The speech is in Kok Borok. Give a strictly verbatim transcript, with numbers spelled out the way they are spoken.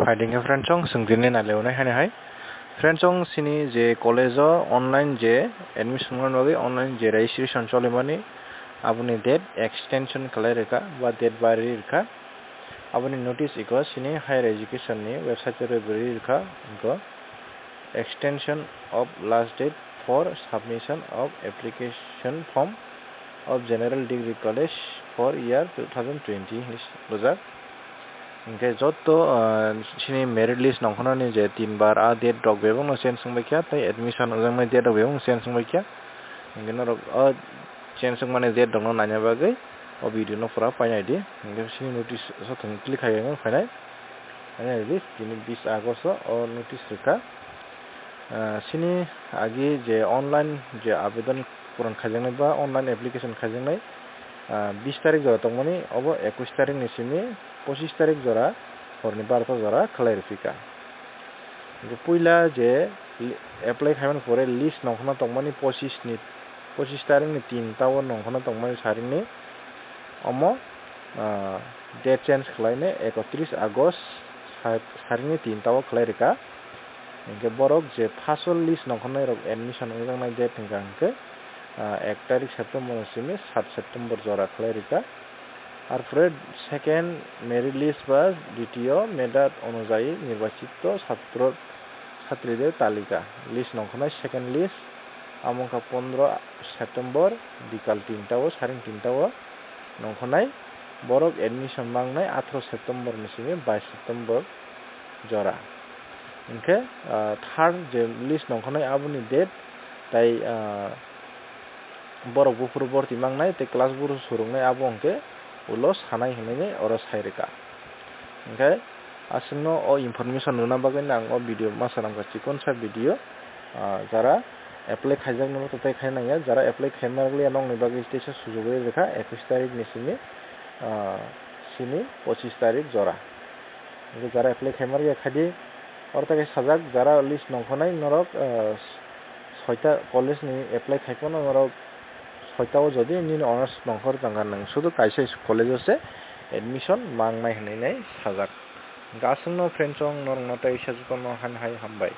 Phaidi hwnkhe friends, chwng, chwng tini nailainai haino hai. Friends, chwng chini je college o online je admission mani bagwi online je registration cholimani, aboni date extension khlai rwkha ba date bari rwkha. Aboni notice iko chini higher education ni website o rwgwi rwkha, iko extension of last date for submission of application form of General Degree College for year two thousand twenty hinwi rijak. Hwnkhe joto, ah, chini merit list nongkhornani je tin bar a date rok bebakno change wngbaikha, tei admission wngjaknai date rok bebakno change wngbaikha. Hwnkhe norok o change wngmani date rokno naina bagwi o video no pura painaidi. Hwnkhe chini notice o thwng click khai wngwi phainai. Ani release tini bis August o notice rwkha. Ah, chini agi je online je abedon puran khaijaknai ba online application khaijaknai, ah, bis tarik jora tongmani, obo ekwis tarik ni simi pochis tarik jora horni barota jora khlai rwphika. Hwnkhe puila je li-, apply khaimani pore list nongkhorna tongmani pochis ni, pochis tarik ni tin ta o nongkhorna tongmani saring ni omo, ah, date change khlainai ekotris August sa-, saring ni tin ta o khlai rwkha. Hwnkhe borok je first o list nongkhornai rok admission wngjaknai date hwnkha hwnkhe, ah, ek tarik September ni simi sat September jora khlai rwkha. Arpore second merit list ba ditiyo medat onujayi nirbachito chatro chatride talika list nongkhornai second list, amo wngkha pondro September bikal tinta o, saring tinta o nongkhornai. Borok admission mangnai atharo September ni simi bais September jora. Hwnkhe, ah, third je list nongkhornai aboni date tai, ah, borok buphuru borti mangnai tei class buru surungnai abo hwnkhe ulo sanai hinwi oro sai rwkha. Hwnkhe aswkno o information rwna bagwino ang o video masa nangkha, chikonsa video, ah, jara apply khaijaknai bo tei khaina nangya, jara apply khaima rwliya nokni bagwi teisa sujugwi rwkha ekwis tarik ni simi, ah, simi pochis tarik jora. Hwnkhe jara apply khaima rwya khaidi, oro tei khe sajak jara list nongkhornai norok, ah, soita college ni apply khai phano norok soita o jodi nini honors nongkhor tongkha, nwng sudu kaisa college o se admission mangnai hinwi nai sajak. Hwnkhe aswkno friends, chwng norokno tei sajak no han hai hambai.